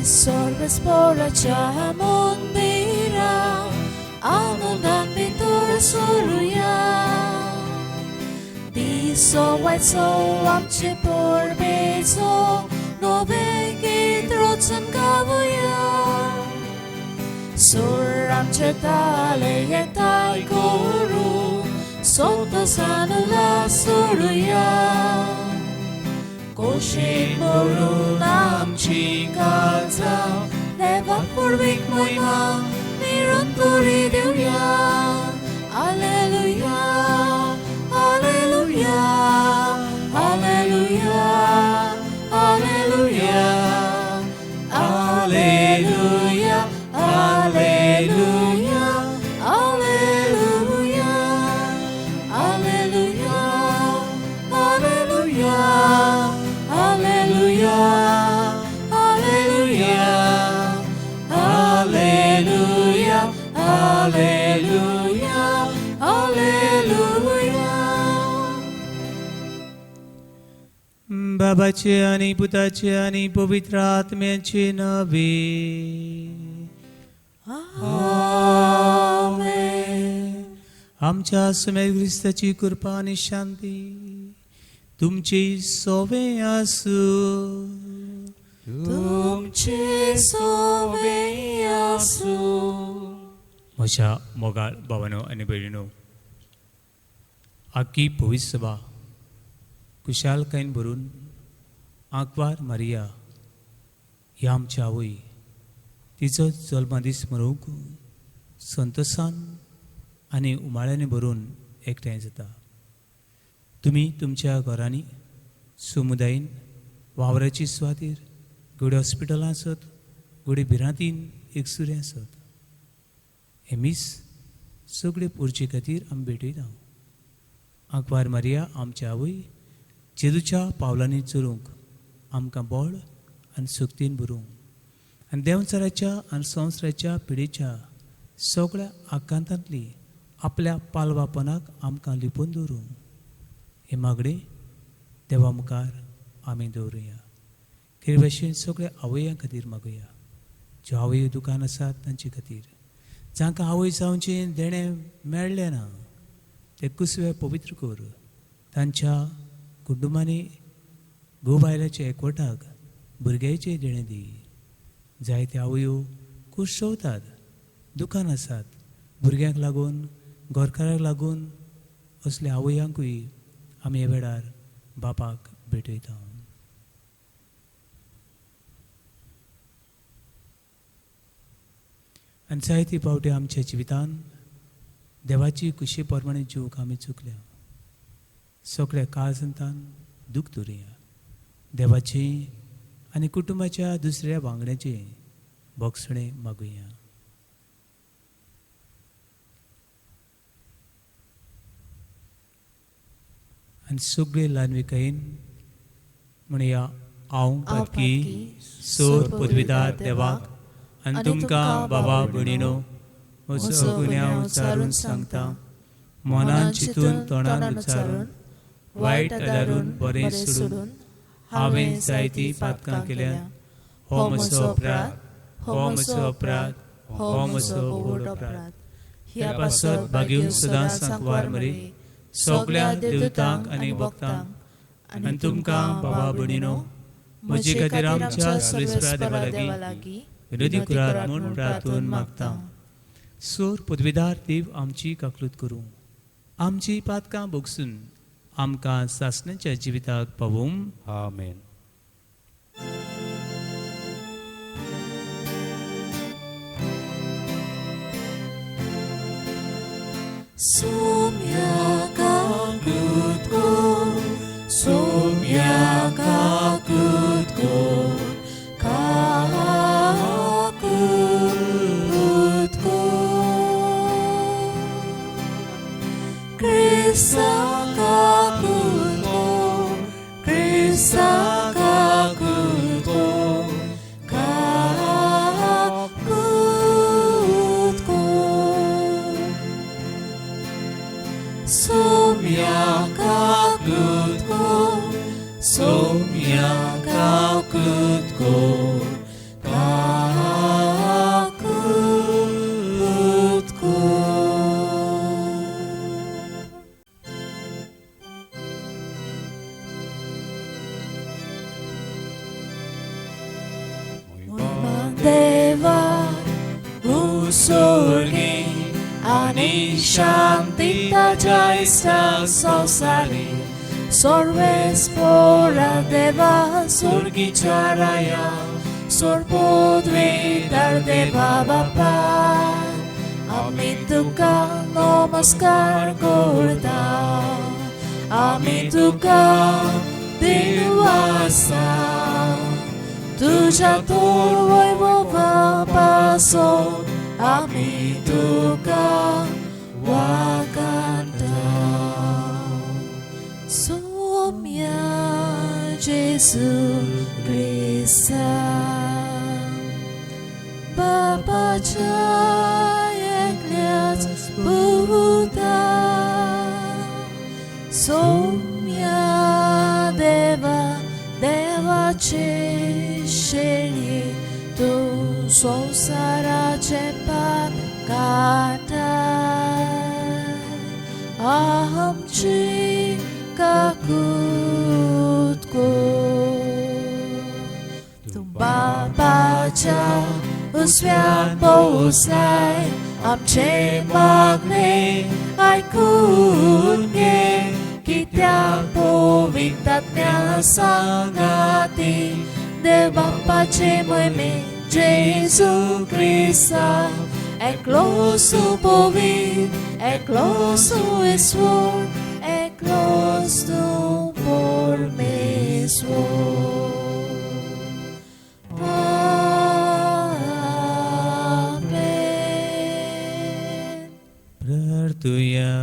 सर्वेस्पराच्या मंदिरा आनंदान भितर सरुया. दिसो वयचो आमचे परबेचो नवें गीत रचून गावया. सूर आमचे ताले येताय करू संतोसान उल्हास सोडुया. खोशेन भरून आमची काळजां देवाक व्हडवीक महिमा निरंतरी दिवया. Alleluia, alleluia, alleluia, alleluia, alleluia, alleluia, alleluia, alleluia, alleluia, alleluia, alleluia, alleluia, alleluia, alleluia. बाबाचे आणि पुताचे आणि पवित्र आत्म्याचे नावे. आमेन. आमच्या सुमेर क्रिस्ताची कृपा आणि शांती तुमची सोवे आसूं. तुमचे सोवे आसूं. म्हज्या मोगाळ भावानो आनी भयणीनो, आखी पवित्र सभा खुशालकायेन भरून आंकवार मारिया ही आमची आवय तिचो जल्मदीस मनोवंक संतोसान आनी उमाळ्यांनी भरून एकठांय जाता. तुमी तुमच्या घरांनी, समुदायीन, वावराची सुवातेर, घडये हॉस्पिटलां आसत, घडये भिरांतीन एकसुरें आसत, हें मीस सगळे पुरचे खातीर आमी भेटयता. आंकवार मारिया आमच्या आवय जेजूच्या पावलांनी चलूंक आमकां बळ आनी शक्तीन भरूंक आनी देंवचाराच्या आनी संवसाराच्या पिडेच्या सगळ्या आकांतांतली आपल्या पालवापणाक आमकां लिपून दवरूं. हें मागणें देवा मुखार आमी दवरुया. खेर भाशेन सगळ्या आवयां खातीर मागुया, ज्यो आवय दुकान आसात तांचे खातीर, जांकां आवय जावचें देणें मेळ्ळें ना ते कुसवे पवित्र कर. तांच्या कुटुंबांनी घोव बायलाच्या एकवटाक भुरग्याचें देणें दी. जायते आवयो कुशवतात, दुकान आसात, भुरग्यांक लागून, घरकाराक लागून. असल्या आवयांकूय आमी ह्या वेळार बापाक भेटयता. आनी जायते फावटी आमच्या जिवितान देवाची कुशी प्रमाणे जिवंक आमी चुकल्या. सगळ्या काळजांतान दूख दवरुया. देवाची आनी कुटुंबाच्या दुसऱ्या वांगड्याचें भोगसणें मागुया. आनी सगळे ल्हानविकायेन म्हणया, हांव पातकी सोर पदवीदार देवाक आनी तुमकां बाबा भयणीनो म्हजो गुन्यांव उच्चारून सांगता. मनान चिंतून, तोंडान उच्चारून, वायट आदारून, बरें सोडून हांवें जायतीं पातकां केल्यात. हो म्हजो अपराध, हो म्हजो अपराध, हो म्हजो व्हड अपराध. ह्या पासत भागीवन सदांच सांकवार मरे, सगळ्या देवतांक आनी भक्तांक आनी तुमकां बाबा भयणीनो म्हजे खातीर आमच्या सर्वेस्परा देवा लागीं विनोदी करात म्हूण प्रार्थून मागता. सोर पदवीदार देव आमची काकलूत करूं, आमची पातकां भोगसून आमकां सासण्याच्या जिविताक पावूं. आमेन. Soumya kakutko, soumya kakutko, kakutko. Krista kakutko, Krista kakutko, kakutko. Soumya kakutko, soumya kakutko, kakutko. ती शांती ताज्या इश्टाक संवसारी सर्वेस्पोरा देवा सुर्गीच्या राया सोरपोद्वेदार देवा बापा आमी तुका नमस्कार करता आमी तुका दिनवासा तुज्या तोर वैभवा पासो आमी तुका वागांता सोम्या जेजू क्रिस्ता बापाच्या एकल्याच पुता सोम्या देवा देवाचे शेळये तूं संवसाराचें पाप काडटाय आमची काकूत कर तूं बापाच्या उजव्यान बसलाय आमचें मागणें आयकून घे कित्याक पवित्र आत्म्या सांगाती देव बापाचे मोहिमे जेजू क्रिस्ता एकलो सुपवीत एकलो सुईश्वर एकलोच तूं परमेश्वर. आमेन. प्रार्थुया.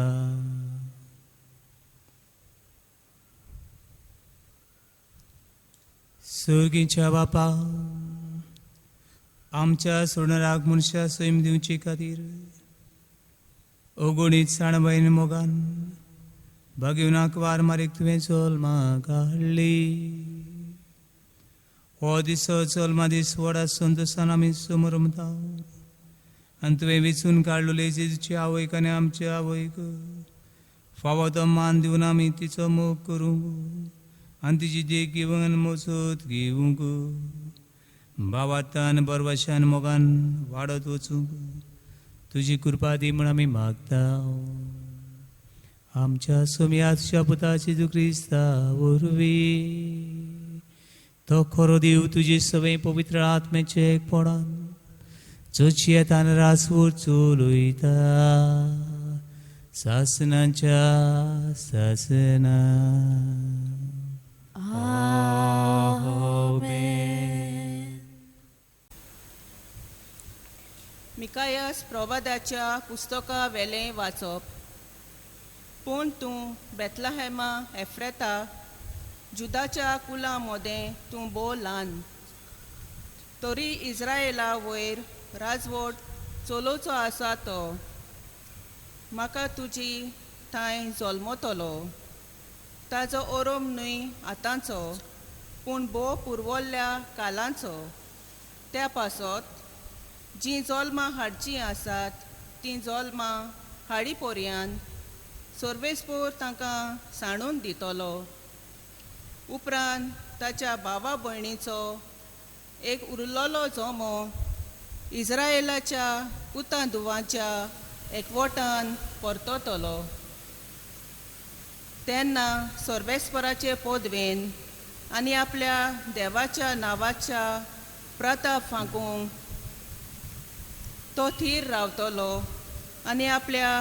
सुर्गीच्या बापा आमच्या सोडणाराक मनशा सैम दिवचे खातीर अगणीत साणबायन मोगान भागेवनाक वार मारीक तुवें जल्माक हाडली. हो दिसो जल्मा दीस व्हडा संतोशान आमी समरमता आनी तुवें वेंचून काडलेले जेजूची आवयक आनी आमचे आवयक फावो तो मान दिवन आमी तिचो मोग करूंक आनी तिची देख घेवन मोजत घेवंक भावार्थान बरवशान मोगान वाडत वचूंक तुजी कृपा दी म्हूण आमी मागता. आमच्या सोम्या तुज्या पुता जेजू क्रिस्ता वरवीं तो खरो देव तुजे सगळे पवित्र आत्म्याचे एकपणान जोची येतान रासवूर चलयता सासनाच्या सासना. आमेन. मिकायस प्रवादाच्या पुस्तका वेलें वाचप. पूण तूं बेतलहेमा एफ्रेता जुदाच्या कुलां मोदें तूं भोव ल्हान तरी इस्रायला वयर राजवट चलोवचो आसा तो म्हाका तुजी थांय जल्मतलो. ताजो ओरोम न्हय आतांचो पूण भोव पुर्वल्ल्या कालांचो. त्या पासत जीं जल्मां हाडचीं आसात तीं जल्मां हाडी पोरयान सर्वेस्पोर तांकां सांडून दितलो. उपरांत ताच्या भावा भयणीचो एक उरलेलो जमो इस्रायलाच्या पुतां धुवांच्या एकवटान परततलो. तेन्ना सर्वेस्पराचे पदवेन आनी आपल्या देवाच्या नांवाच्या प्रताप फांकूंक तो थीर रावतलो आनी आपल्या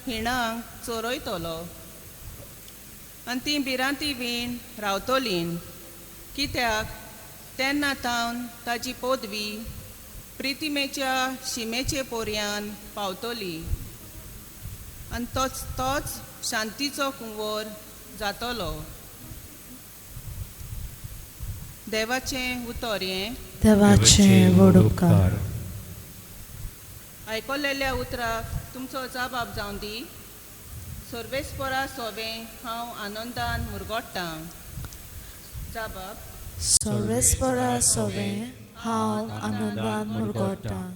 हिणांक चोरयतलो आनी तीं भिरांती वीण रावतलीं. कित्याक तेन्ना तावन ताजी पदवी प्रितिमेच्या शिमेचे पोरयान पावतली आनी तोच तोच शांतीचो कुंवर जातलो. देवाचें उतर हें. देवाचें व्हड उपकार. आयकलेल्या उतराक तुमचो जबाब जावन दी. सर्वेस्परा सोवें हांव आनंदान मुरगोट्टां. जबाब. सर्वेस्परा सोवें हांव आनंदान मुरगोट्टां.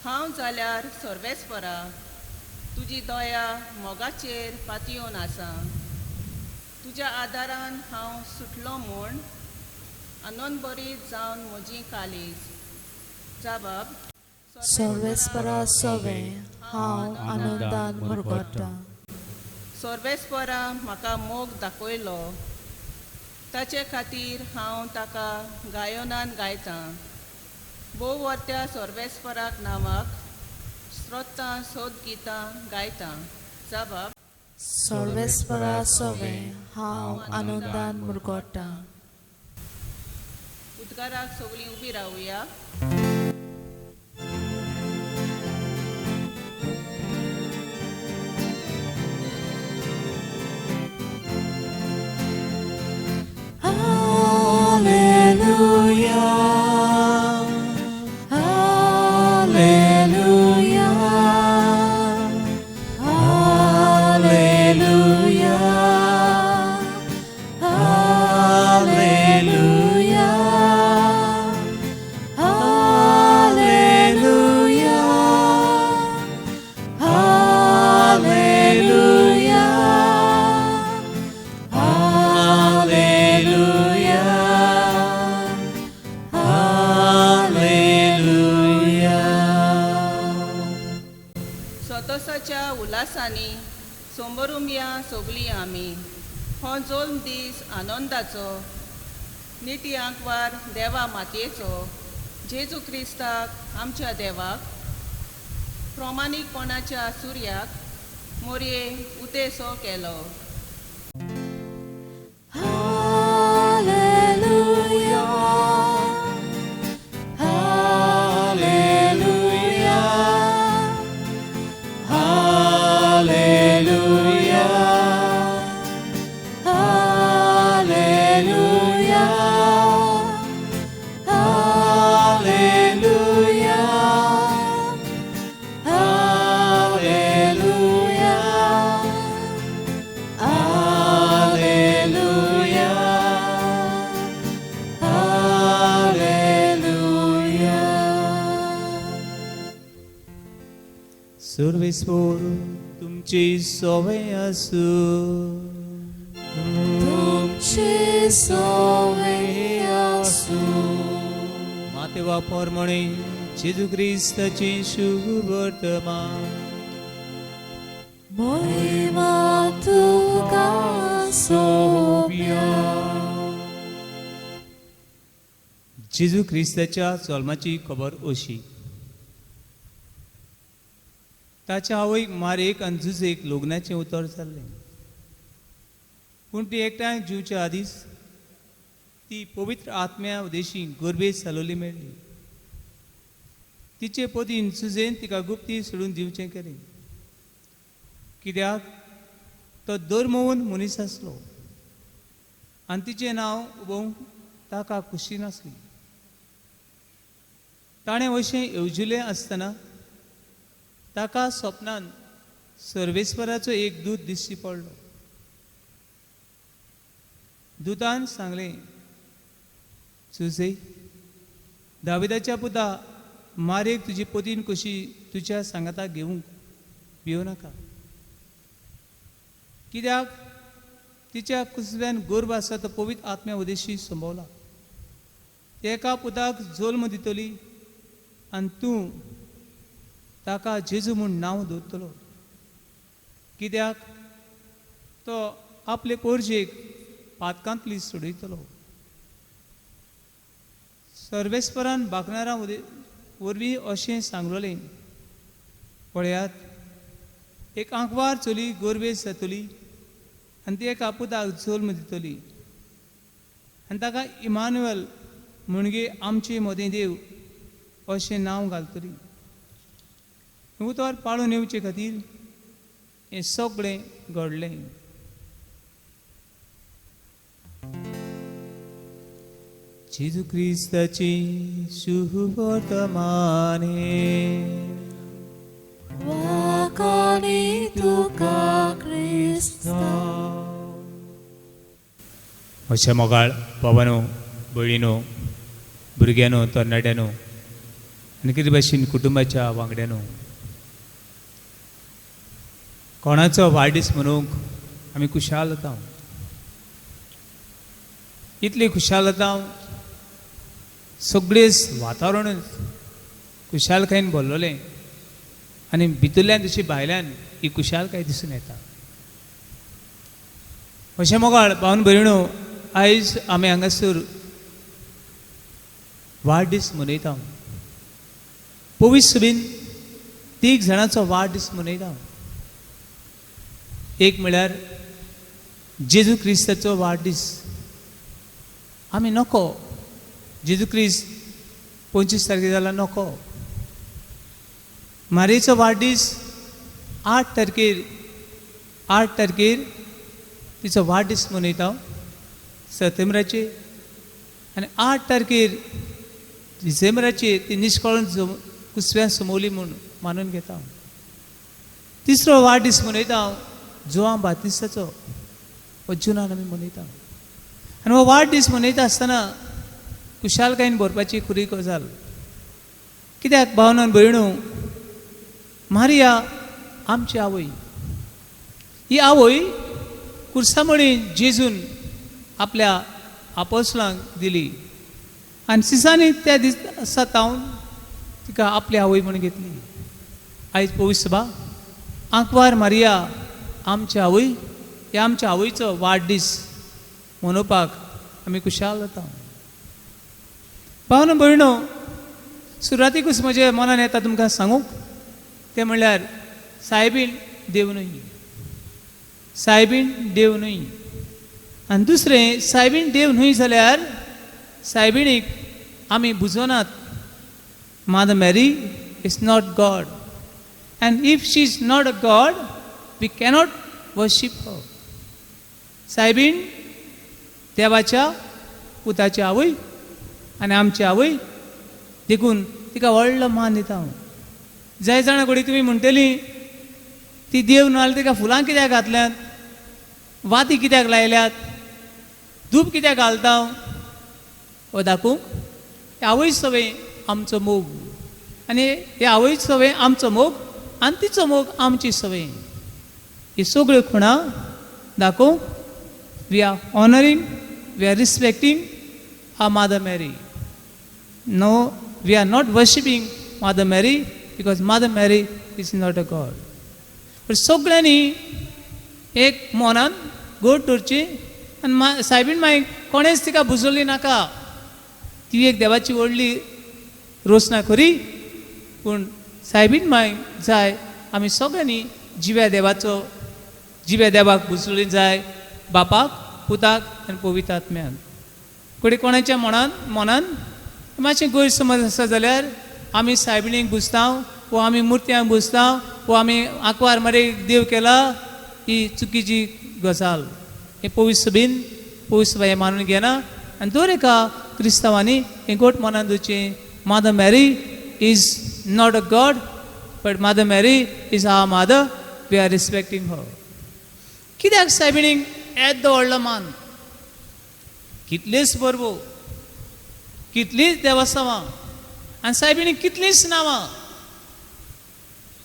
हांव जाल्यार सर्वेस्परा तुजी दया मोगाचेर पातयेवन आसा. तुज्या आदारान हांव सुटलो म्हूण आनंदभरीत जावन म्हजी कालीज. जबाब. सर्वेस्परा सोवे हांव आनंदान मुरगोटा. सर्वेस्परा म्हाका मोग दाखयलो, ताचे खातीर हांव ताका गायनान गायतां. भोव वर्त्या सर्वेस्पराक नांवाक स्रोतां सोद गितां गायतां. जबाब. सर्वेस्परा सोवे हांव आनंदान मुरगोटा. उद्गाराक सगळीं उबी रावया. Alleluia, Alleluia, Alleluia, Alleluia, Alleluia, Alleluia, Alleluia, Alleluia. संतोसाच्या उल्हासांनी सोंबरुमया सगळीं आमी. हो जल्म दीस आनंदाचो, निती आंकवार देवा मातयेचो, जेजू क्रिस्ताक आमच्या देवाक, प्रमाणीकपणाच्या सुर्याक मोरये उतेसो केलो. Alleluia, Alleluia, Alleluia, Alleluia, Alleluia, Alleluia, Alleluia, Alleluia. सर्वेस्पोर तुमची सोवे आसूं. तुमचे सोवे आसूं. मातेवा पोरमणे जेजू क्रिस्ताची शुभवर्तमान. मोहिमा तुका सोब्या. जेजू क्रिस्ताच्या जल्माची खबर अशी. ताच्या आवयक मारेक आनी जुजेक लग्नाचें उतर जाल्लें, पूण ती एकठांय जिवच्या आदींच ती पवित्र आत्म्या उदेशी गर्भेत सालोली मेळ्ळी. तिचे पतीन सुजेन तिका गुप्ती सोडून दिवचें केलें, कित्याक तो धर्मवून मनीस आसलो आनी तिचें नांव उबोवंक ताका खुशी नासली. ताणें अशें येवजिलें आसतना ताका सपनान सर्वेस्वराचो एक दूत दिश्टी पडलो. दुतान सांगलें, सुजे दाविदाच्या पुता मारेक तुजी पतीन कशी तुज्या सांगाता घेवंक भिवं नाका, कित्याक तिच्या कुसव्यान गर्भ आसा तो पवित्र आत्म्या उदेशी संभवला. एका पुताक जल्म दितली आनी तूं ताका जेजू म्हूण नांव दवरतलो, कित्याक तो आपले पोरजेक पातकांतली सोडयतलो. सर्वेस्परान बागनारां वरवीं अशें सांगलें, पळयात एक आंकवार चली गर्भेस्त जातली आनी ती एका पुताक जल्म दितली आनी ताका इमानुएल म्हणजे आमचे मदें देव अशें नांव घालतली. हें उतर पाळून येवचे खातीर हें सगळें घडलें. जेजू क्रिस्ताची शुभवर्तमाने. वाखाणी तुका क्रिस्ता. अशें मोगाळ बाबानो, भयणीनो, भुरग्यांनो, तरणाट्यांनो आनी कितें भाशेन कुटुंबाच्या वांगड्यांनो, कोणाचो वाडदीस मनोवंक आमी खुशाल जाता. इतली खुशाल जाता, सगळेच वातावरणच खुशालकायेन भरलेलें आनी भितरल्यान तशी भायल्यान ही खुशालकाय दिसून येता. अशें मोगाळ भावन भयणो, आयज आमी हांगासर वाडदीस मनयता. पवित्र बीन तीग जाणांचो वाडदीस मनयता. एक म्हळ्यार जेजू क्रिस्ताचो वाडदीस. आमी नको जेजू क्रिस्त 25 तारखे जाला नको. मारयेचो वाडदीस 8 तारखेर, 8 तारखेर तिचो वाडदीस मनयता सप्टेंबराचे, आनी 8 तारखेर डिसेंबराचे ती निश्कळून कुसव्यान समवली म्हूण मानून घेता. तिसरो वाडदीस मनयता जुआंव बातिस्ताचो, हो जुनान आमी मनयता. आनी हो वाडदीस मनयता आसतना खुशालकायेन भरपाची खरी गजाल. कित्याक भावनान भयणू, मारिया आमची आवय. ही आवय कुर्सामणी जेजून आपल्या आपोसलांक दिली आनी सिसांनी त्या दिसा तावन तिका आपली आवय म्हूण घेतली. आयज पवित्र सभा आंकवार मारिया आमची आवय, ह्या आमच्या आवयचो वाडदीस मनोवपाक आमी खुशाल जाता. भावना भयणो, सुरवातीकूच म्हज्या मनान येता तुमकां सांगूंक तें म्हणल्यार सायबीण देव न्हय, सायबीण देव न्हय. आनी दुसरें, सायबीण देव न्हय जाल्यार सायबिणीक आमी बुजोनात. Mother Mary is not God, and if she is not a God we cannot worship her. सायबीण देवाच्या पुताची आवय आनी आमची आवय, देखून तिका व्हडलो मान दिता हांव. जाय जाणां घडये तुमी म्हणटली ती देव ना जाल्यार तिका फुलां कित्याक घातल्यात, वाती कित्याक लायल्यात, धूप कित्याक घालता हो दाखोवंक. आवय सवय आमचो मोग, आनी हे आवय सवय आमचो मोग आनी तिचो मोग आमची सवय. ही सगळ्यो खुणां दाखोवंक we are honouring, we are respecting our Mother Mary. No, we are not worshipping Mother Mary because Mother Mary is not a God. पूण सगळ्यांनी एक मनान गोड दवरची आनी सायबीण माई कोणेच तिका बुजवली नाका. ती एक देवाची व्हडली रोसना खरी, पूण सायबीण माई जाय आमी सगळ्यांनी जिव्या देवाचो, जिव्या देवाक बुजवली जाय, बापाक, पुताक आनी पवित्र आत्म्याक. घडये कोणाच्या मनान मनान मातशें गैरसमज आसा जाल्यार आमी सायबिणीक बुजता वो आमी मुर्त्यांक बुजता वो आमी आंकवार मारयेक देव केला, ही चुकीची गजाल. हें पवित्र बीन पवित्र हें मानून घेना. आनी दर एका क्रिस्तांवांनी हें गोट मनान दवरचें, Mother Mary is not a God but Mother Mary is our mother, we are respecting her. कित्याक सायबिणीक येदो व्हडलो मान? कितलीच परबो, कितलींच देवस्थानां आनी सायबिणीक कितलींच नांवां.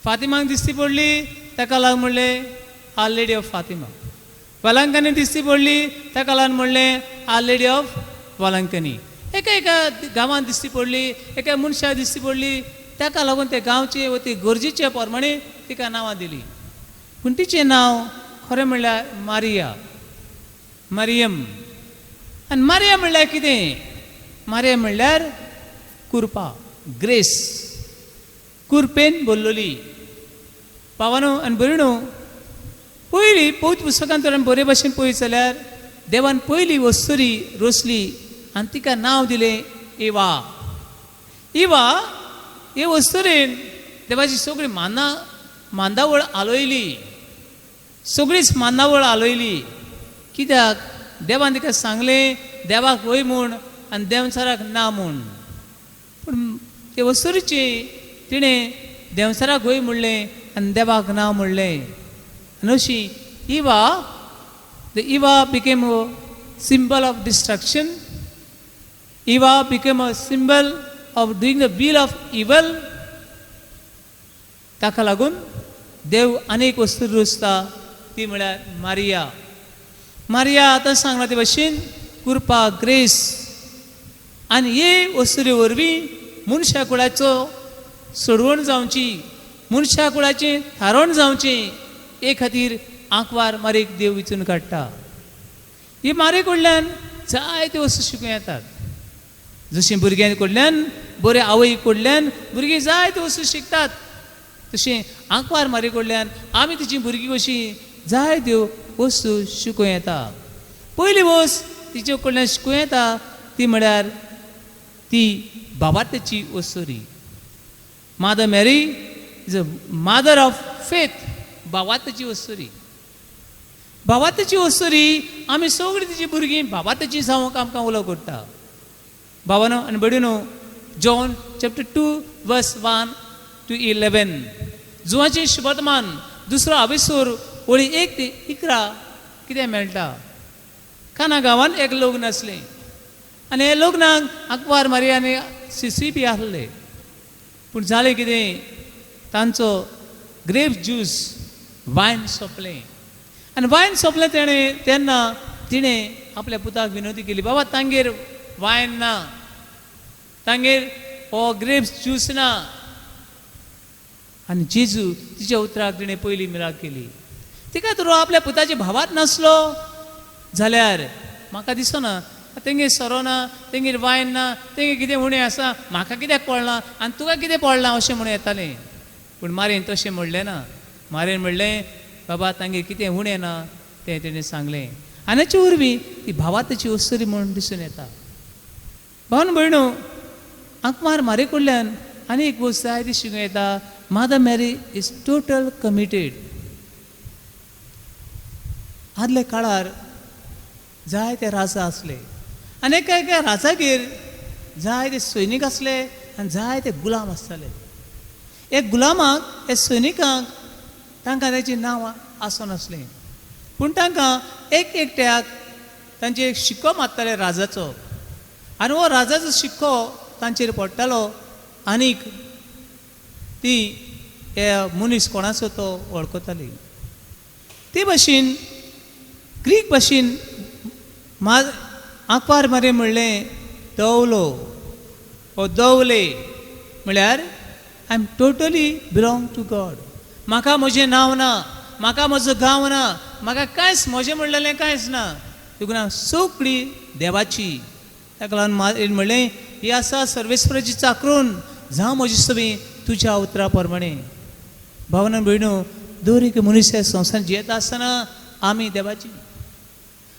फातिमाक दिश्टी पडली ताका लागून म्हणलें our lady of Fatima. Velankanni दिश्टी पडली ताका लागून म्हणलें our lady of Velankanni. एका एका गांवांत दिश्टी पडली, एका मनशाक दिश्टी पडली, ताका लागून ते गांवचे व ते गरजेचे प्रमाणे तिका नांवां दिली. पूण तिचें नांव खरें म्हणल्यार मारिया, मरियम. आनी मारिया म्हणल्यार कितें? मारिया म्हणल्यार कृपा, ग्रेस, कुरपेन बोल्लोली. पावानो आनी भयणो, पयली पवित्र पुस्तकांत तर आमी बरे भाशेन पळयत जाल्यार देवान पयली वस्तुरी रोसली आनी तिका नांव दिलें इवा. इवा हे वस्तुरेन देवाची सगळी माना मांदावळ आलयली, सगळीच मांदावळ आलयली. कित्याक? देवान तिका सांगलें देवाक वय म्हूण आनी देंवचाराक ना म्हूण. पूण ते वस्तुरीची तिणें देंवचाराक वय म्हणलें आनी देवाक ना म्हणलें. आनी अशी Eva, the Eva became a symbol of destruction. Eva became a symbol of doing the will of evil. ताका लागून देव अनेक वस्तू रोसता ती म्हळ्यार मारिया. मारिया आतां सांगला ते भाशेन कृपा, ग्रेस. आनी हे वस्तुरे वरवीं मनशा कुळाचो सोडवण जावची, मनशा कुळाचें थारोवण जावचें हे खातीर आंकवार मारीक देव विचून काडटा. ही मारे कडल्यान जायत्यो वस्तू शिकूं येतात. जशीं भुरग्यां कडल्यान, बऱ्या आवय कडल्यान भुरगीं जायत्यो वस्तू शिकतात, तशें आंकवार मारे कडल्यान आमी तिची भुरगीं कशीं जायत्यो वस्तू शिकूं येता. पयली वस्त तिचे कडल्यान शिकूं येता ती म्हळ्यार ती बाबात्याची वस्तुरी. Mother Mary is a mother of faith. बाबात्याची वस्तुरी, बाबात्याची वस्तुरी आमी सगळीं तिची भुरगीं बाबात्याची जावंक आमकां उलो करता. बाबानो आनी भयणीनो, John chapter 2 verse 1 to 11, जुवाचें शुभवर्तमान दुसरो आवेसूर ओळी 1 ते 11 कितें मेळटा. काना गांवांत एक लग्न आसलें आनी हे लग्नाक आंकवार मारिया आनी सिसी बी आसले. पूण जालें कितें, तांचो ग्रेप ज्यूस वायन सोंपलें आनी वायन सोंपलें तेणें तेन्ना तिणें आपल्या पुताक विनवती केली, बाबा तांगेर वायन ना, तांगेर हो ग्रेप्स ज्यूस ना. आनी जेजू तिच्या उतराक तिणें पयली मिराक केली. तिका तर आपल्या पुताच्या भावात नासलो जाल्यार म्हाका दिसना तेंगेर सोरो ना, तेंगेर वायन ना, तेंगेर कितें उणें आसा, म्हाका कित्याक पडलां आनी तुका कितें पडलां अशें म्हणून येतालें. पूण मारयेन तशें म्हणलें ना. मारयेन म्हणलें, बाबा तांगेर कितें उणें ना तें तेणें सांगलें. आनी हाचे वरवीं ती भावाताची वस्तुरी म्हणून दिसून येता. भावन भयणो, आंकवार मारे कडल्यान आनी एक वस्त जाय ती शिकूं येता. Mother Mary is total committed. आदल्या काळार जायते राजा आसले आनी एका एका राजागेर जायते सैनीक आसले आनी जायते गुलाम आसताले. एक गुलामाक, हे सैनिकांक तांकां ताचें नांव आसनासलें, पूण तांकां एक एकट्याक तांचेर एक शिक्को मारताले राजाचो आनी हो राजाचो शिक्को तांचेर पडटालो आनीक ती हे मनीस कोणाचो तो वळखताली. ते भाशेन ग्रीक भाशेन आंकवार मारे म्हणलें दवलो ओ दवले, म्हळ्यार I am totally belong to God. म्हाका म्हजें नांव ना, म्हाका म्हजो गांव ना, म्हाका कांयच म्हजें म्हणलेलें कांयच ना, देखून हांव सगळी देवाची. ताका लागून मारीन म्हणलें, ही आसा सर्वेस्वराची चाकरून, जावं म्हजी सवी तुज्या उतरा प्रमाणे. भावना भयणो, दर एक मनीस ह्या संवसारांत जियेता आसतना आमी देवाची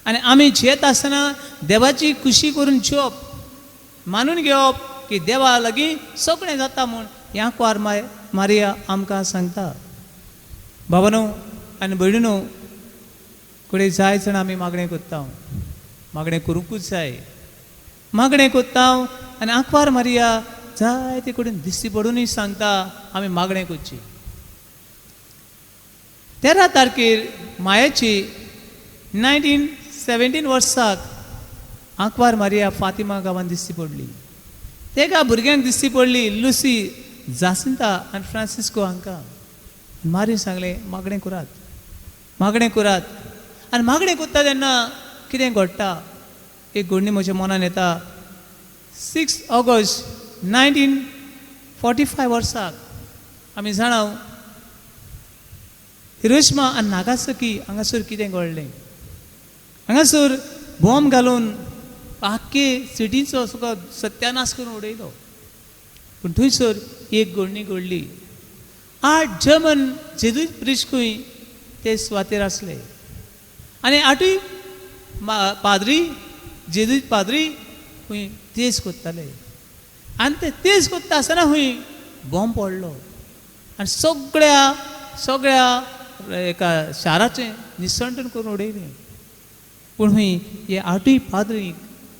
आनी आमी जियेता आसतना देवाची खुशी करून जिवप, मानून घेवप की देवा लागीं सगळें जाता म्हूण ह्या आंकवार मारिया आमकां सांगता. भावानो आनी भयणीनो, कडेन जाय जाण आमी मागणें करता, मागणें करूंकूच जाय. मागणें करता आनी आंकवार मारिया जायते कडेन दिश्टी पडुनूय सांगता आमी मागणें करची. 13 तारखेर मायाची 1917 वर्साक आंकवार मारिया फातिमा गांवांत दिश्टी पडली. तेका भुरग्यांक दिश्टी पडली लुसी, जासिंता आनी फ्रांसिस्को हांकां. मारी सांगलें, मागणें करात, मागणें करात. आनी मागणें करता तेन्ना कितें घडटा एक घडणी म्हज्या मनान येता. 6 ऑगस्ट 1945 वर्साक आमी जाणा हिरोशिमा आनी नागासाकी हांगासर कितें घडलें. हांगासर बॉम्ब घालून आख्खे सिटीचो सगळो सत्यानाश करून उडयलो. पूण थंयसर एक घडणी घडली. 8 जर्मन जेजूइत प्रिस्कूय ते सुवातेर आसले आनी 8 पाद्री जेजूइत पाद्री खंय तेज करताले आनी ते तेज करता आसतना खंय बॉम्ब पडलो आनी सगळ्या सगळ्या एका शाराचें निसंटन करून उडयलें. पूण खंय हे 8 पाद्री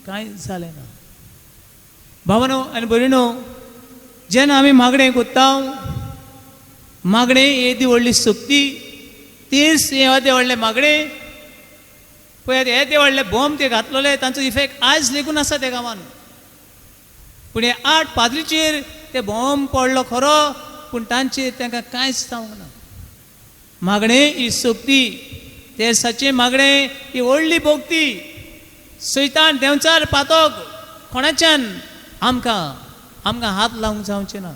कांय जालें ना. भावनो आनी भयणीनो, जेन्ना आमी मागणें करता, मागणें येदी व्हडली शक्ती, तेच येदें व्हडलें मागणें, पळयात येदे व्हडले बॉम्ब ते घातलेले तांचो इफेक्ट आयज लेगून आसा त्या गांवान. पूण हे 8 पाद्रीचेर ते बॉम्ब पडलो खरो, पूण तांचेर तांकां कांयच जावंक ना. मागणें ही शक्ती, ते साचें मागणें ही व्हडली भक्ती. सैतान देंवचार पातक कोणाच्यान आमकां आमकां हात लावंक जावचें ना.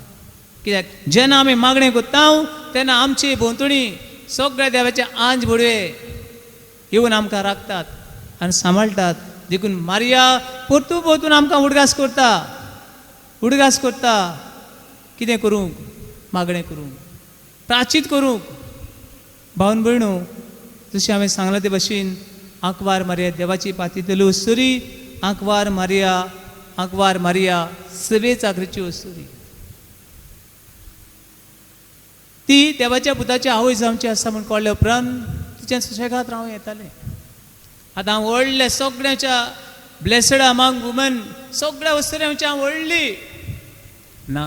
कित्याक जेन्ना आमी मागणें करता तेन्ना आमचे भोंवतणी सगळ्या देवाचे आंज भुडवे येवन आमकां राखतात आनी सांबाळटात. देखून मारिया परतून परतून आमकां उडगास करता, उडगास करता. कितें करूंक? मागणें करूंक, प्राचीत करूंक. भावन भयणो, जशें हांवें सांगलां ते भशेन आंकवार मारिया देवाची पातीतली वस्तुरी, आंकवार मारिया, आंकवार मारिया सवे चाकरीची वस्तुरी. ती देवाच्या पुताची आवय जावची आसा म्हूण कळ्ळे उपरांत तिच्या सुशेगाद रावूं येतालें. आतां हांव व्हडल्या सगळ्यांच्या ब्लेसड अमांग वुमन, सगळ्या वस्तुऱ्यांची हांव व्हडली ना,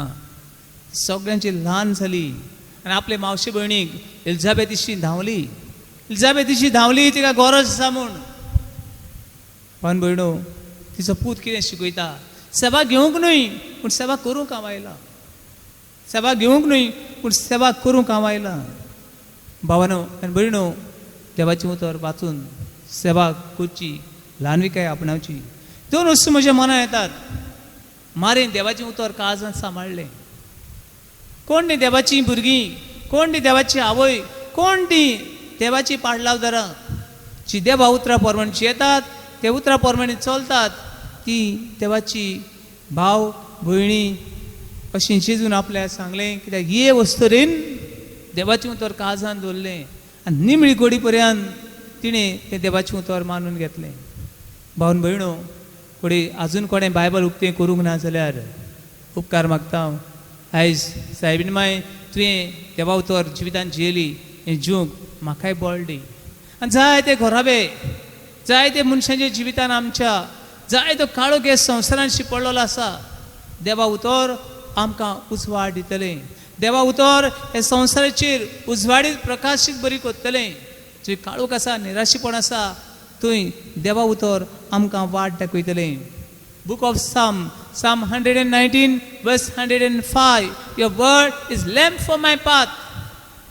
सगळ्यांची ल्हान जाली. आनी आपले मावशे भयणीक एलिझाबेथीशी धांवली, एलिझाबेथीशी धांवली, तिका गरज आसा म्हूण. पण भयणो, तिचो पूत कितें शिकयता? सेवा घेवंक न्हय पूण सेवा करूंक हांव आयला, सेवा घेवंक न्हय पूण सेवा करूंक हांव आयला. भावानो आनी भयणो, देवाचें उतर वाचून सेवा करची, ल्हानविकाय आपणावची. दोन वस्तू म्हज्या मनां येतात. मारेन देवाचें उतर काळजान सांबाळ्ळें. कोण ती देवाचीं भुरगीं, कोण ती देवाची आवय, कोण ती देवाची पाडलावदारां जी देवा उतरां प्रमाणे जियेतात, ते उतरां प्रमाणे चलतात, ती देवाची भाव भयणी अशें जेजून आपल्याक सांगलें. कित्याक हे वस्तुरेन देवाचें उतर काळजान दवरलें आनी निमणी गोडी पर्यंत तिणें तें देवाचें उतर मानून घेतलें. भावन भयणो, कोणी आजून कोणें बायबल उक्तें करूंक ना जाल्यार उपकार मागता हांव. आयज सायबीण माय तुवें देवा उतर जिवितान जियेली, हें जिवंक म्हाकाय बळ दी. आनी जायते घराबे, जायते मनशांच्या जिवितान आमच्या जायतो काळो गॅस संवसारान शिंपडलेलो आसा. देवा उतर आमकां उजवाड दितलें, देवा उतर हे संवसाराचेर उजवाडीत प्रकाशीत बरी करतलें. जंय काळोख आसा, निराशीपण आसा, थंय देवा उतर आमकां वाट दाखयतलें. Book of Psalm, Psalm 119 verse 105, your word is lamp for my path.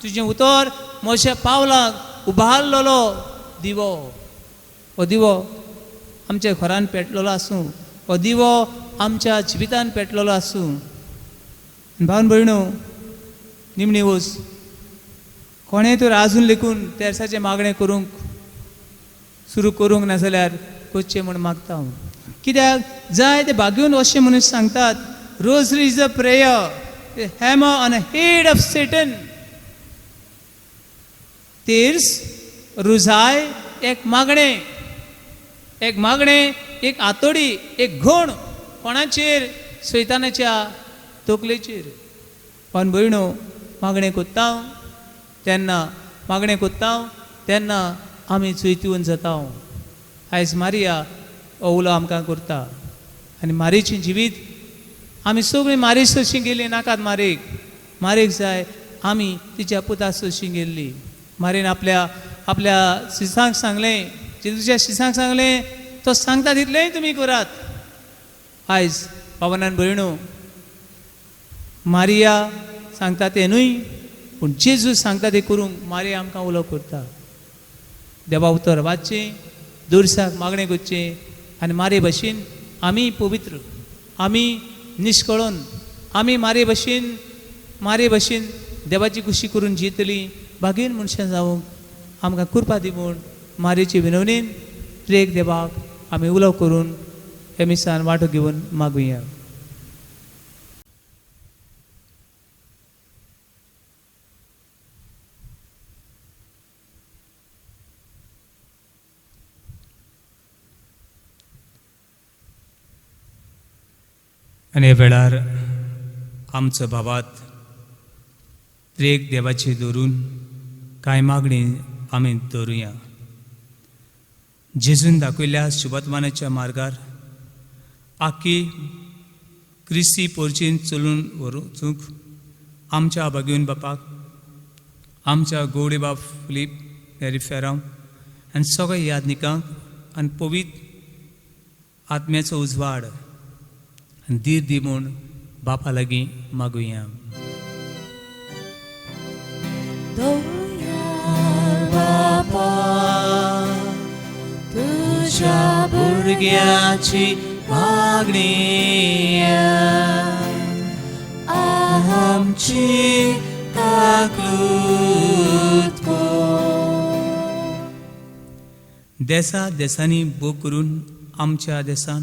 तुजें उतर म्हज्या पावलांक उबारलेलो दिवो. हो दिवो आमच्या घरान पेटलेलो आसूं, हो दिवो आमच्या जिवितान पेटलेलो आसूं. भावन भयणो, निमणी वस कोणें तर आजून लेखून तेर्साचें मागणें करूंक सुरू करूंक ना जाल्यार करचें म्हूण मागता हांव. कित्याक जाय ते भाग्यून अशें म्हणून सांगतात, rosary is a prayer, hammer on a head of Satan. तेर्स रुजाय एक मागणें, एक मागणें, एक आतोडी, एक घोण कोणाचेर? सैतानाच्या तकलेचेर. पण भयणो, मागणें करता तेन्ना, मागणें करता तेन्ना आमी चुयतिवन जाता. आयज मारिया हो उलो आमकां करता आनी मारीचें जिवीत आमी सगळीं मारी सोशी गेली नाकात. मारीक मारीक जाय आमी तिच्या पुता सोशी गेल्ली. मारीन आपल्या आपल्या शिसांक सांगलें, जेजूच्या शिसांक सांगलें, तो सांगता तितलेंय तुमी करात. आयज पावनान भयणो, मारिया सांगता तें न्हय पूण जेजू सांगता तें करूंक मारिया आमकां उलो करता. देवा उतर वाचचें, दुरसाक मागणें करचें आनी मारे भशेन आमी पवित्र, आमी निश्कळून, आमी मारे भशेन, मारे भशेन देवाची खुशी करून जियेतली भागीन मनशां जावंक आमकां कृपा दी म्हूण मारेचे विनवणीन त्रेक देवाक आमी उलो करून हे मिसान वांटो घेवन मागुया. आनी ह्या वेळार आमचो बाबात त्रेक देवाची धरून कांय मागणी आमी दवरुया. जेजून दाखयल्ल्या शुभत्मानाच्या मार्गार आखी क्रिस्ती पोरचीन चलून व्हरूंक आमच्या बागेवन बापाक, आमच्या गौडी बाप फिलीप नेरी फेरांव आनी सगळ्या यादनिकांक आनी पवित्र आत्म्याचो उजवाड आनी धीर दी म्हूण बापा लागीं मागुया. बापा तुज्या भुरग्याची मागणी आयक. आमची काकलूत कर. देसा देसांनी भोग करून आमच्या देसान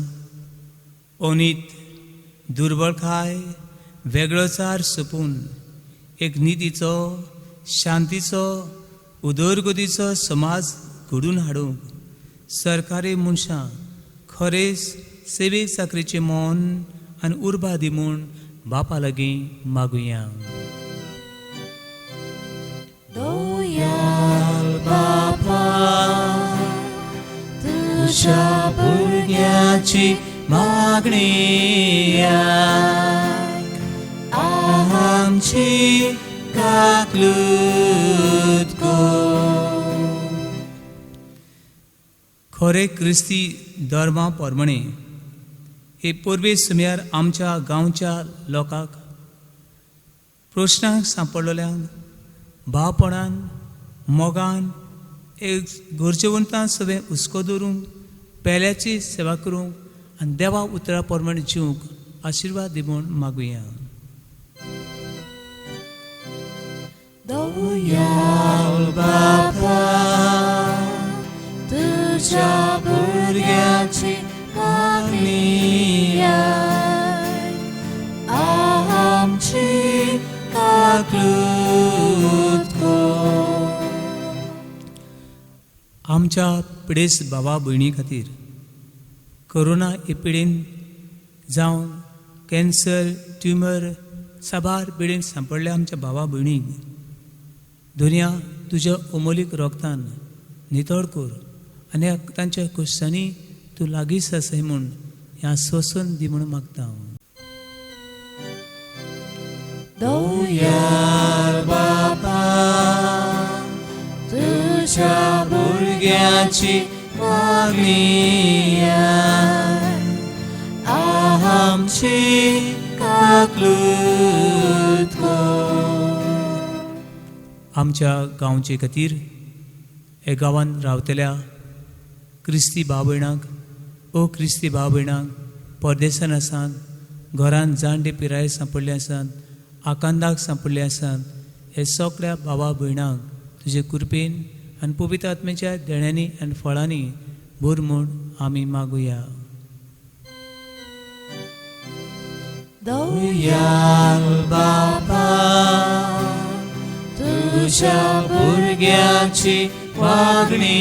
अनीत दुर्बळकाय वेगळोचार सोंपून एक नितीचो शांतीचो उदरगतीचो समाज घडून हाडूंक सरकारी मनशां खरेंच सेवेक चाकरेचें मन आनी उर्बा दी म्हूण बापा लागीं मागुया. दयाळ बापा तुज्या भुरग्याची मागणी आयक, आमची काकलूत कर. खरे क्रिस्ती धर्मा प्रमाणे हे परबे सुमयार आमच्या गांवच्या लोकांक प्रश्नांक सांपडलेल्यांक भावपणान मोगान एक गरजेवंतान सगळें हुस्को दवरूंक पेल्याची सेवा करूंक आनी देवा उतरा प्रमाणे जिवंक आशिर्वाद दी म्हूण मागुया. दयाळ बापा तुज्या भुरग्याची मागणी आयक, आमची काकलूत कर. आमच्या पिडेस बाबा भयणी खातीर कोरोना हे पिडेन जावं कॅन्सर ट्युमर साबार पिडेन सांपडल्या आमच्या बाबा भयणीक दुनिया तुज्या अमोलीक रोगतान नितळ कर आनी तांच्या क्वेश्चनी तूं लागींच आसाय म्हूण ह्या सोसून दी म्हूण मागता हांव. दयाळ बापा तुज्या भुरग्याची मागणी आयक, आमची काकलूत कर. आमच्या गांवचे खातीर हे गांवांत रावतल्या क्रिस्ती भाव भयणांक ओ क्रिस्ती भाव भयणांक परदेसान आसात घरांत जाणटे पिराय सांपडले आसात आकांदाक सांपडले आसात हे सगळ्या भावा भयणांक तुजे कृपेन आनी पवित्र आत्म्याच्या देण्यांनी आनी फळांनी भर म्हूण आमी मागुया. दयाळ बापा तुज्या भुरग्याची मागणी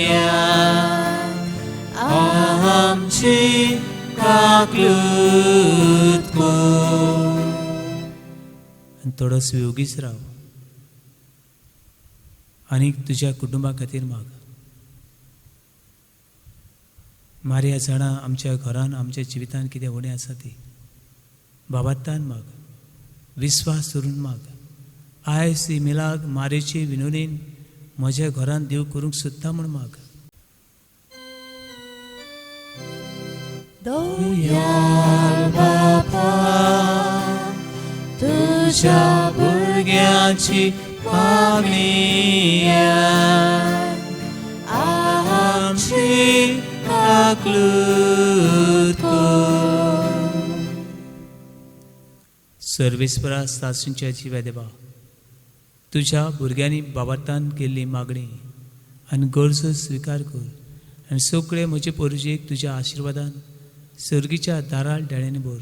आयक, आमची काकलूत कर. आनी थोडोसो ओगीच राव आनी तुज्या कुटुंबा खातीर माग. मारिया जाणा आमच्या घरान आमच्या जिवितान कितें उणें आसा ती बाबातान माग, विस्वास धरून माग. आयज ही मिलाग मारेची विनोदीन म्हज्या घरान देव करूंक सोदता म्हूण माग. दयाळ बापा तुज्या भुरग्याची मागणी आयक, आमची काकलूत कर. सर्वेस्परा सासूंच्या जिव्या देवा तुज्या भुरग्यांनी बाबातान केल्ली मागणी आनी गरजो स्विकार कर आनी सगळे म्हजे पोरजेक तुज्या आशिर्वादान सर्गीच्या दाराळ डेळ्यांनी भर.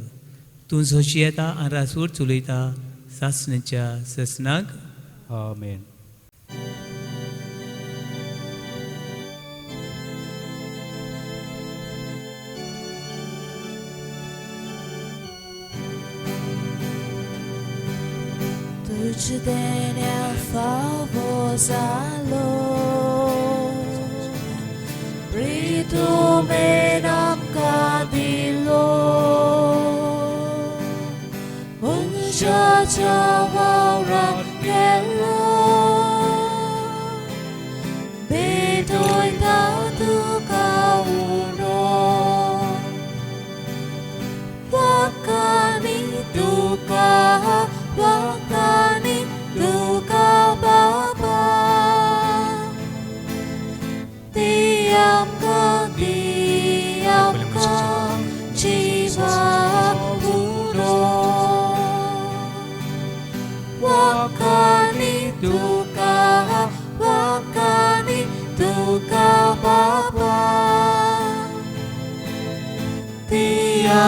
तूं जशी येता आनी रासवळ चलयता सासण्याच्या ससनाक. आमेन. तुझ देण्या फावो जालो प्रितुमेन आमकां दिलो मनशाच्या वावराक गेलो भेटयता तुका उणो वाकानी तुका वाकानी तुका बाबा ती आमकां दी आमकां जिवा उरो.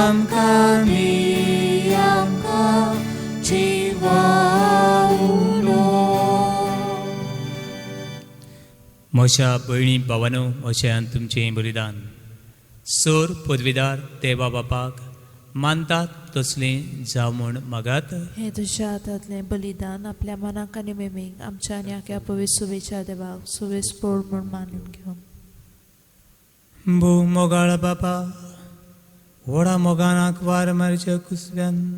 आमकां दी आमकां जिवा उलो. म्हज्या भयणी भावानो, म्हज्यान तुमचें बलिदान सोर पदवीदार देवा बापाक मानतात तसलें जावं म्हूण मागात. हें तुज्या हातांतलें बलिदान आपल्या मनाक आनी मेमीक आमच्या आनी आख्या पवित्र सुवेच्या देवाक सुवेस पोड म्हूण मानून घेवं. भोव मोगाळ बापा, व्हडा मोगान आंकवार मारच्या कुसव्यान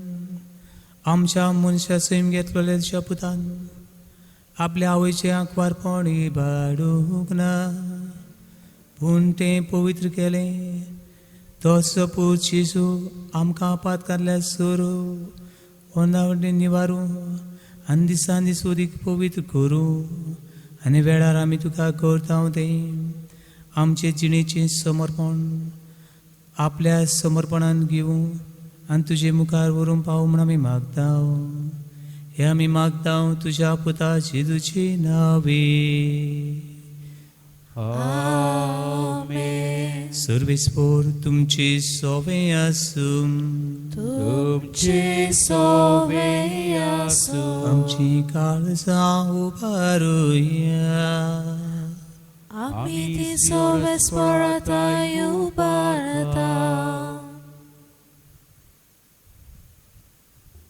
आमच्या मनशा सैम घेतलेल्या शपथान आपल्या आवयचें आंकवारपण इबाडूंक ना, पूण तें पवित्र केलें. तो सपूत जेजू आमकां पातकांतल्या सोरू ओंदावटेन निवारूं आनी दिसान दीस उदीक पवित्र करूं आनी वेळार आमी तुका करता तें आमचे जिणेचें समर्पण आपल्या समर्पणान घेवं आनी तुजे मुखार व्हरूंक पावूं म्हूण आमी मागता. हे आमी मागता तुज्या पुता जेजूचे नांवे. आमेन. सर्वेस्पोर तुमचे सोवे आसूं. तुमचे सोवे आसूं. आमची काळजां उबारुया. आमी ती सोवेस्पोराताय उबारता.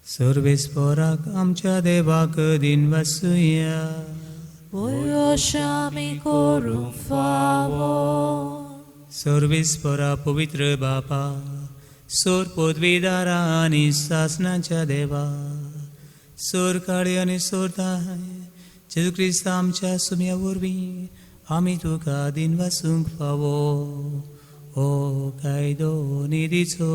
सर्वेस्पोराक आमच्या देवाक दिन वसुया. वयोश आमी करूंक फावो. सर्वेस्पोरा पवित्र बापा, सोर पदवीदारा आनी सासणाच्या देवा, सोर काळी आनी सोर ताय जेजू क्रिस्त आमच्या सुम्या वरवीं आमी तुका दिन वासूंक फावो. हो कायदो निधीचो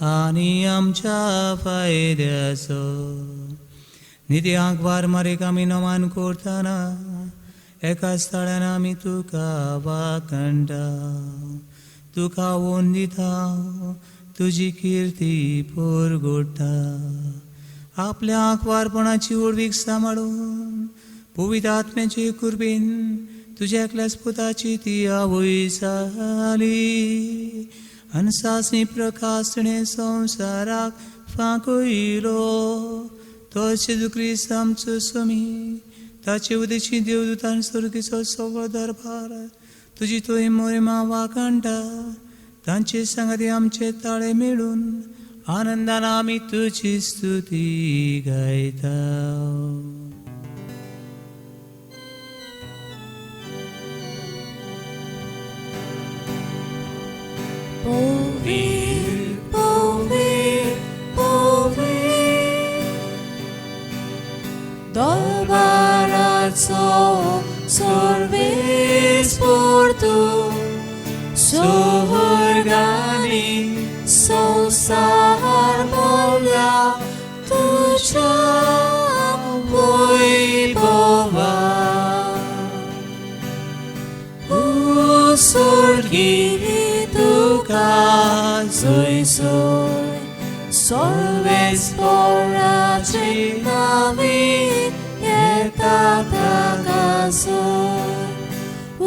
आनी आमच्या फायद्याचो. निधी आंकवार मारीक आमी नमान करतना एका स्थळान आमी तुका वाखणटा, तुका वंदिता, तुजी किर्ती परगोडटा. आपल्या आंकवारपणाची व्हडवीक सांबाळून पवित्र आत्म्याचे कुर्बीन तुज्या एकल्याच पुताची ती आवय जाली आनी सासणी प्रकाश तिणें संवसाराक फांकयलो. तो जेजू क्रिस्त आमचो स्वामी, ताचे उदेशी देवदूतान स्वर्गीचो सगळो दरबार तुजी थंय मोहिमा वाखणटा. तांचे सांगाती आमचे ताळे मेळून आनंदान आमी तुजी स्तुती गायता. Povi, povi, povi, Dolbarazzo sorvis portu, Sorgani संसार मोल्या तुझ्या वैभवा. उसर्गी तुका जयसोय सर्वेस्पोराचे नावे येता ताकासोय.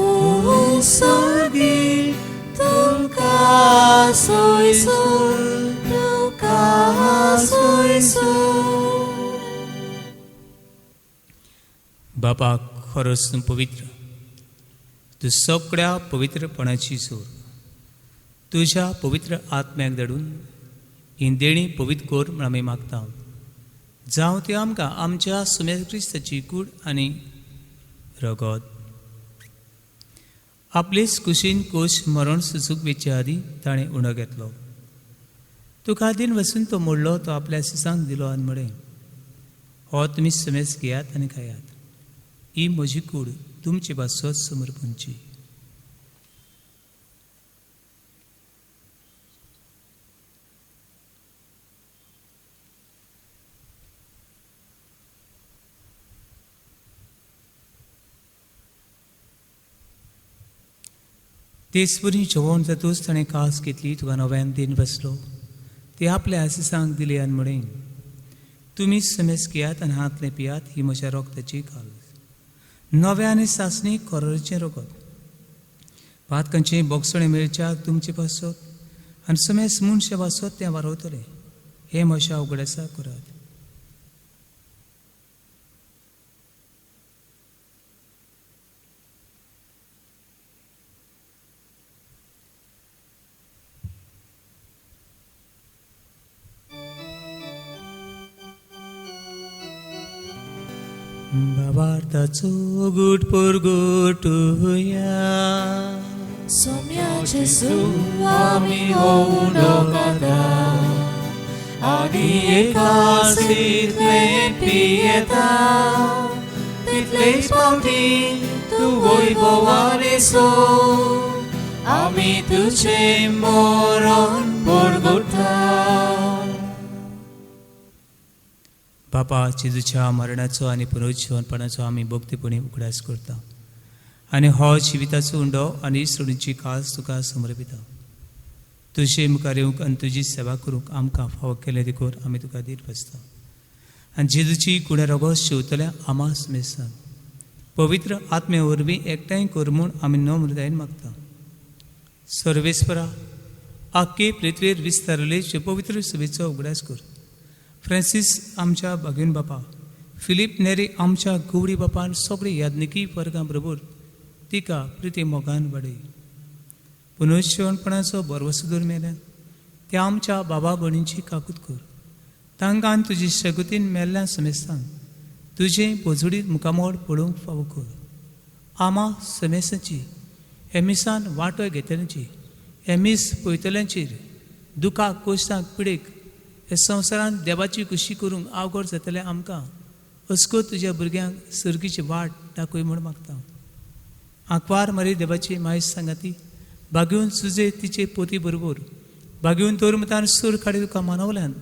उसर्गी तुका सोयसोय, तुका सोयसोय. बापा, खरोच तूं पवित्र, तूं सगळ्या पवित्रपणाची सोर. तुज्या पवित्र आत्म्याक धाडून ही देणी पवित्र कर म्हूण आमी मागता. जावं ती आमकां आमच्या सुमेर क्रिस्ताची कूड आनी रगत. आपलेच कुशीन कोश मरण सुचूक वेचे आदीं ताणें उणो घेतलो. तुका दिन वसून तो मोडलो, तो आपल्या सिसांक दिलो आनी म्हळें, हो तुमी समेज घेयात आनी खायात. ही म्हजी कूड तुमचे पासत समर्पणची. तेचपरी जेवण जातूच ताणें कास घेतली, तुका नव्यान दिन बसलो, ती आपल्या आसिसांक दिली आनी म्हळें, तुमी समेज घेयात आनी हातलें पियात, ही म्हज्या रोगताची काल, नव्या आनी सासणी कोरोचें रोगत. पातकांचें बोगसणें मेळच्याक तुमचे पासत आनी समेस मनशां वासत तें वारवतलें हें म्हज्या उगडासा करात. बाबार्थाचो गुट पुरगुटुया सोम्या जेजू आमी हो खाता आनी एकासीतलें पियेता तितलेच फावटी तूं वैभवान सो आमी तुजें मरण परगुटा. बापा जेजूच्या मरणाचो आनी पुनरुज्जीवनपणाचो आमी भक्तीपणी उगडास करता आनी हो जिविताचो उंडो आनी सोडूची कास तुका समर्पिता. तुजे मुखार येवंक आनी तुजी सेवा करूंक आमकां फावो केलें देखून आमी तुका धीर बसता आनी जेजूची कुड्या रोगोस शिंवतल्या आमास मेसान पवित्र आत्मे वरवीं एकठांय कर म्हूण आमी नम्रतायेन मागता. सर्वेस्परा आख्खे पृथ्वीर विस्तारले पवित्र सभेचो उगडास कर. फ्रांसीस आमच्या भागीन बापा, फिलीप नेरी आमच्या गवडी बापान सगळी याज्ञिकी वर्गां बरोबर तिका प्रिती मोगान वाडय. पुनर्जीवनपणाचो भरवसो दवर मेल्यान त्या आमच्या बाबा भयणींची काकूत कर. तांकां तुजी शगतीन मेल्ल्या समेस्तांक तुजें पोजडीत मुखामोड पळोवंक फावो कर. आमा समेस्तांची हे मिसान वांटो घेतल्यांची हे मीस पळयतल्यांचेर दुखाक कोश्टांक पिडेक हे संवसारांत देवाची खुशी करूंक आवघड जातलें आमकां अस्कोत तुज्या भुरग्यांक सर्गीची वाट दाखय म्हूण मागता. आंकवार मरे देवाची मायस सांगाती बागेवन सुजे तिचे पोती बरोबर बागेवन तोर मतान सूर काडी तुका मानवल्यान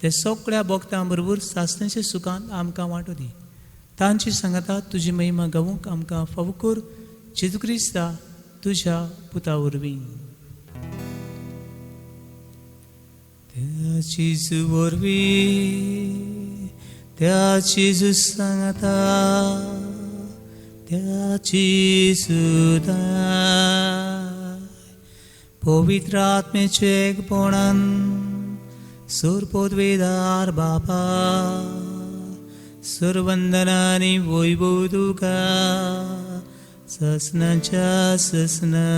ते सगळ्या भोगतां बरोबर सासण्याच्या सुखान आमकां वांटो दी. तांची सांगाता तुजी महिमा गावूंक आमकां फावो कर जेजू क्रिस्ता तुज्या पुता वरवीं. त्या जेजू वरवीं, त्या जेजू सांगाता, त्या जेजू दाय पवित्र आत्म्याचे एकपणान सुर पदवेदार बापा सुरवंदनानी वैभव तुका ससनाच्या ससना.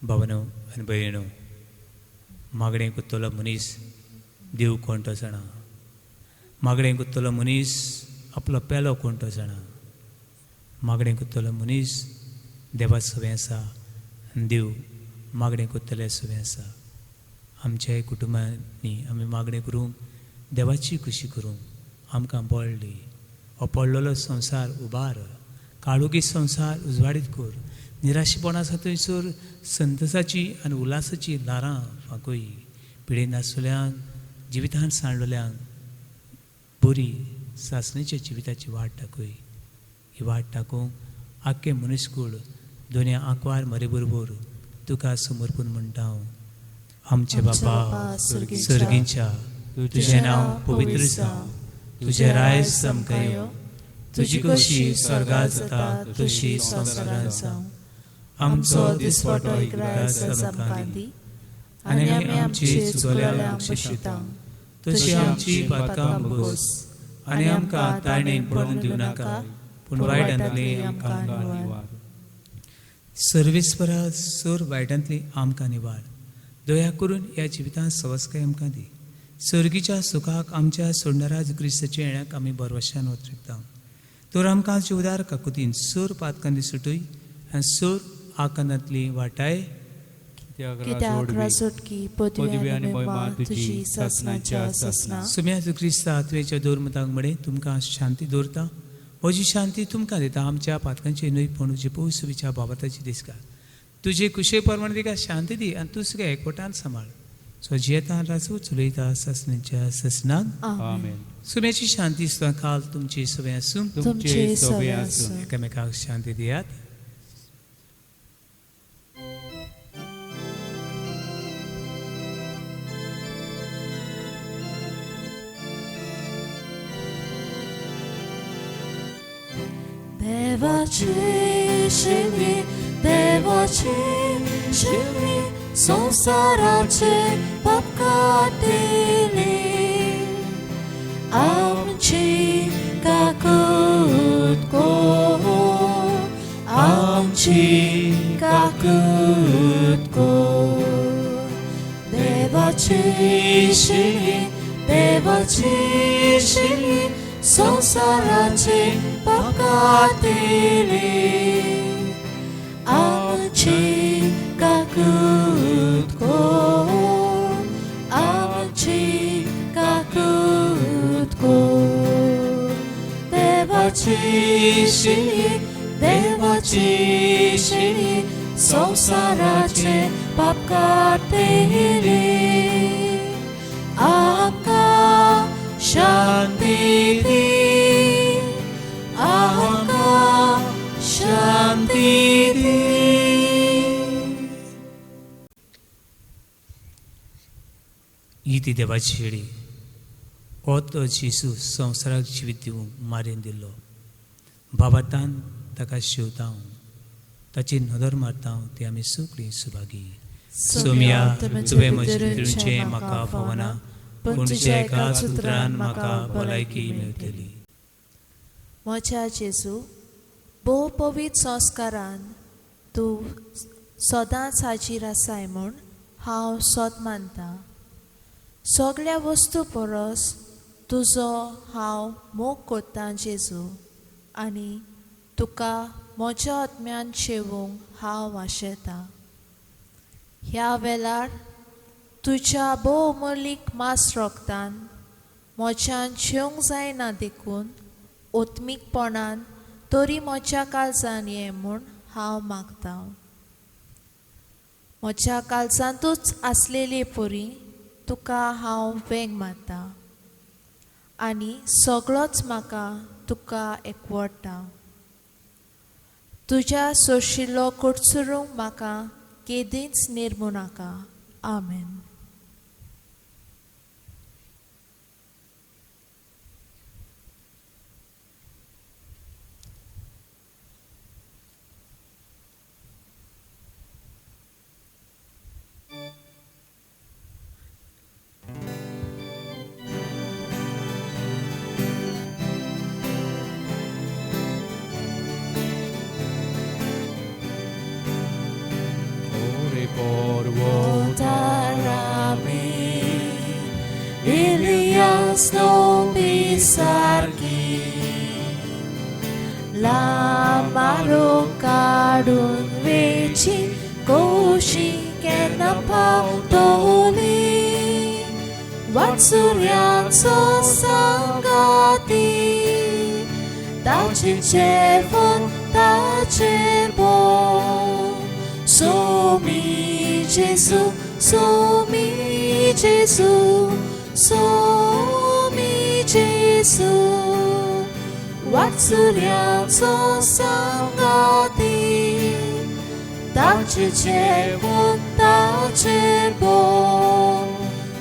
भावनो आनी भयणो, मागणें कोत्तलो मनीस देव कोण तो जाणा, मागणें कोत्तलो मनीस आपलो पेलो कोण तो जाणा, मागणें कोत्तलो मनीस देवा सवें आसा आनी देव मागणें कोत्तले सवें आसा. आमच्या कुटुंबांनी आमी मागणें करूंक देवाची खुशी करूंक आमकां बळ दी. हो पडलेलो संवसार उबार, काळोखी संवसार उजवाडीत कर, निराशेपणा आसा थंयसर संतोसाची आनी उल्हासाची ल्हारां फांकय. पिडेन आसलेल्यांक जिवितान सांडलेल्यांक बरी सासणेच्या जिविताची वाट दाखय. ही वाट दाखोवंक आख्खें मनीसकूळ दोनया आंकवार मरे बरोबर तुका समर्पून म्हणटा हांव. आमचे बापा सर्गीच्या, तुजें नांव पवित्र जावं, तुजें रायज आमकां येवं, तुजी कशी स्वर्गांत जाता तशी संवसारांत जावं. आमचो दिसवटो इगराज आमकां दी आनी आमी आमची चुकल्यां बक्षिता तशी आमची पातकां भोगोस आनी आमकां ताणें पडून दिवं नाका पूण वायटांतली आमकां निवार. सर्वेस्परा सोर वायटांतली आमकां निवार. दया करून ह्या जिवितांत सवस्काय आमकां दी. सर्गीच्या सुखाक आमच्या सोडणारा क्रिस्ताच्या येण्याक आमी भरवशान वतरिकता. तर आमकां जिवदार काकुतीन सोर पातकांनी सुटय आनी सोर आकांतांतली वाटाय. सुम्या क्रिस्ता तुवेच्या दोर मतांक म्हणे तुमकां शांती दवरता, म्हजी शांती तुमकां दिता. आमच्या पातकांची न्हय पूण तुजे पवित्र बाबताची दिसका. तुजे कुशे प्रमाणे तिका शांती दी आनी तूं सगळ्या एकवटान सांबाळ. सो जियेता राजू चलयता ससनाच्या ससनाक. सुम्याची शांती काल तुमची सगळें आसूं, एकामेकाक शांती दियात. देवाची शिली देवाची शिली संवसाराचे पाप काडटली आमची काकूत कोर आमची काकूत कोर देवाची शिली देवाची शिली संवसाराचे पाप काडटली आमची काकूत कोर आमची काकूत कोर देवाची शिली देवाची शिली संवसाराचे पाप काडटली आमकां शांती दी आमकां शांती दी. ही ती देवाची शेळी हो तो जेजू संवसाराक जिवीत दिवंक मारीन दिल्लो. बाबातान ताका शिवता ताची नदर मारता ती आमी सगळीं सुभागी. सोमया तुवें म्हजें दिवचें म्हाका फावना पूण तुज्या एकाच उतरान म्हाका भलायकी मेळटली. म्हज्या जेजू भोव पवित्र संस्कारान तूं सदांच हाजीर आसाय म्हूण हांव सत मानता. सगळ्या वस्तू परस तुजो हांव मोग कोत्तां जेजू आनी तुका म्हज्या आत्म्यान शेवूंक हांव आशेतां. ह्या वेळार तुज्या भोव अमोलीक मास रोगतान म्हज्यान शेवंक जायना देखून ओत्मीकपणान तरी म्हज्या काळजान ये म्हूण हांव मागतां. म्हज्या काळजांतूच आसलेले परी तुका हांव वेंग मारता आनी सगळोच म्हाका तुका एकवटा. तुज्या सोशिल्लो कोटसुरूंक म्हाका केदींच निर्मू नाका. आमेन. लामारो काडून वेची कोशी केन्ना पावतली वाटसुर्यांचो सांगाती ताचें जेवण ताचें बोल. सोमी जेजू सोमी जेजू सोमी जेजू वाटसुर्यांचो सांगाती ताचें जेवण ताचें बोल.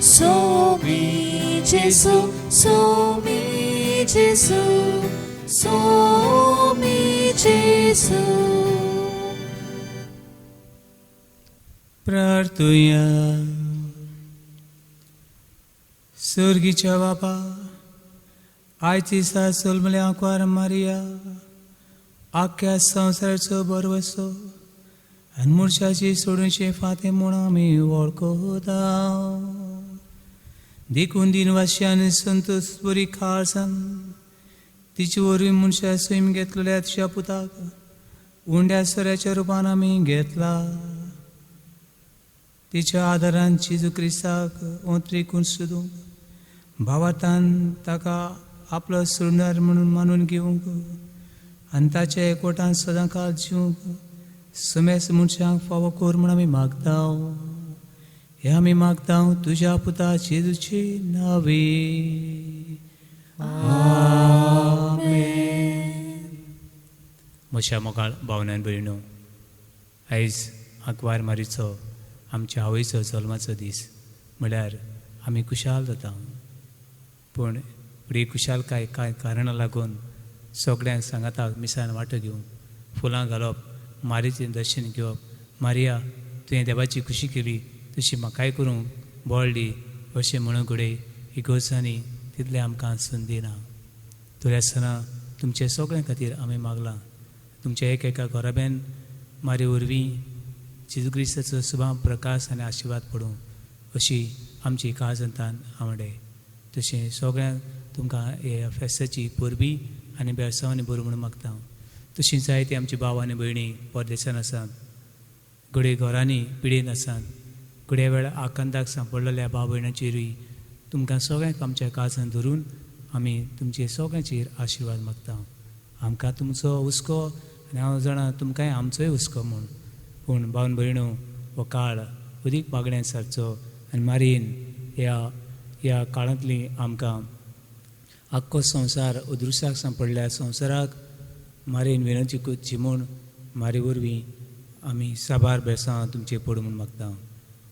सोमी जेजू सोमी जेजू सोमी जेजू. प्रार्थुया. स्वर्गीच्या बापा आयज दिसा सोलमल्या आंकवार मारिया आख्या संवसाराचो बरवसो आनी मनशाची सोडूनशें फातें म्हूण आमी वळखता. देखून दिनवाशी संतोष बरी खाळसान तिचे वरवीं मनशा सैम घेतलेल्या तिच्या पुताक उंड्या सोऱ्याच्या रुपान आमी घेतला. तिच्या आदारान जेजू क्रिस्ताक ओंत्रिकून सोदूंक भावार्थान ताका आपलो सोडणार म्हणून मानून घेवंक आनी ताच्या एकवटान सदां काळ जिवंक समेस्त मनशांक फावो कर म्हूण आमी मागता. हें आमी मागता तुज्या पुता जेजूचे नांवे. आमेन. म्हज्या मोगाळ भावनान भयणो, आयज आंकवार मारीचो आमच्या आवयचो जल्माचो दीस म्हळ्यार आमी खुशाल जाता. पूण फुडें खुशालकाय कांय कारणां लागून सगळ्यांक सांगाताक मिसान वांटो घेवंक, फुलां घालप, मारीचें दर्शन घेवप. मारिया तुवें देवाची खुशी केली तशी म्हाकाय करूंक बळ दी अशें म्हणून घडये इगोर्जांनी तितलें आमकां संदी ना. तरी आसतना तुमचे सगळ्यां खातीर आमी मागलां तुमच्या एक एका घराब्यान मारी वरवीं जेजू क्रिस्ताचो सुभाव प्रकाश आनी आशिर्वाद पडूं अशी आमची काळजांतान आवडे. तशें सगळ्यांक तुमकां हे फेस्ताची परबी आनी बेळसांव आनी बरो म्हणून मागता. तशीं जायती आमची भाव आनी भयणी परदेसान आसात, घडये घरांनी पिडेन आसात, घडये वेळार आकांताक सांपडलेल्या भाव भयणाचेरूय तुमकां सगळ्यांक आमच्या काळजान धरून आमी तुमचे सगळ्यांचेर आशिर्वाद मागता. आमकां तुमचो हुस्को आनी हांव जाणा तुमकांय आमचोय हुस्को म्हूण, पूण भावन भयणो हो काळ अदीक मागण्यान सारचो आनी मारयेन ह्या ह्या काळांतली आमकां आख्खो संवसार अदृश्याक सांपडल्या संवसाराक मारयेन विनंती करची म्हूण मारी वरवीं आमी साबार बेसांव तुमचे पडूं म्हूण मागता.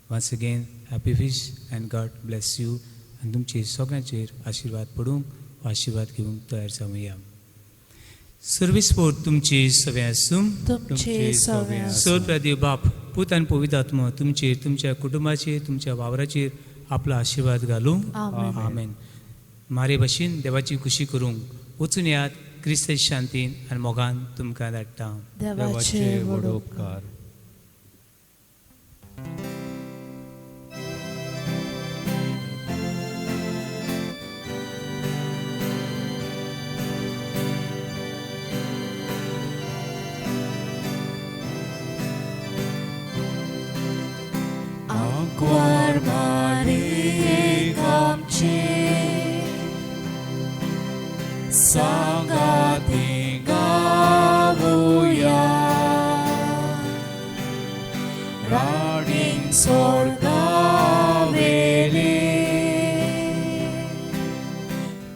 Once again happy feast and God bless you आनी तुमचे सगळ्यांचेर आशिर्वाद पडूंक वा आशिर्वाद घेवंक तयार जावया. सर्वीस पोट तुमची सगळें आसूं. तुमचे सगळें आसूं. सर्व देव बाप पूत आनी पवित्र आत्मो तुमचेर, तुमच्या कुटुंबाचेर, तुमच्या वावराचेर आपलो आशिर्वाद घालूं. आमेन. आमेन. मारे भशेन देवाची खुशी करूंक वचून यात. क्रिस्त शांतीन आनी मोगान तुमकां धाडटा. देवाचे व्हड उपकार. आंकवार मारियेक आमचे सांगाती गावया, राणींक स्वर्गावेली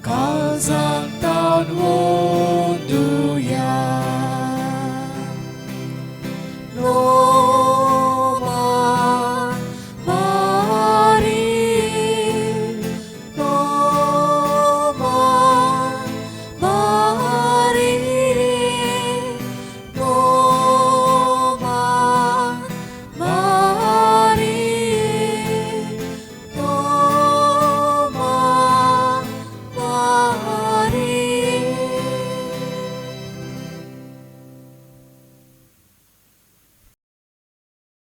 काळजांत तान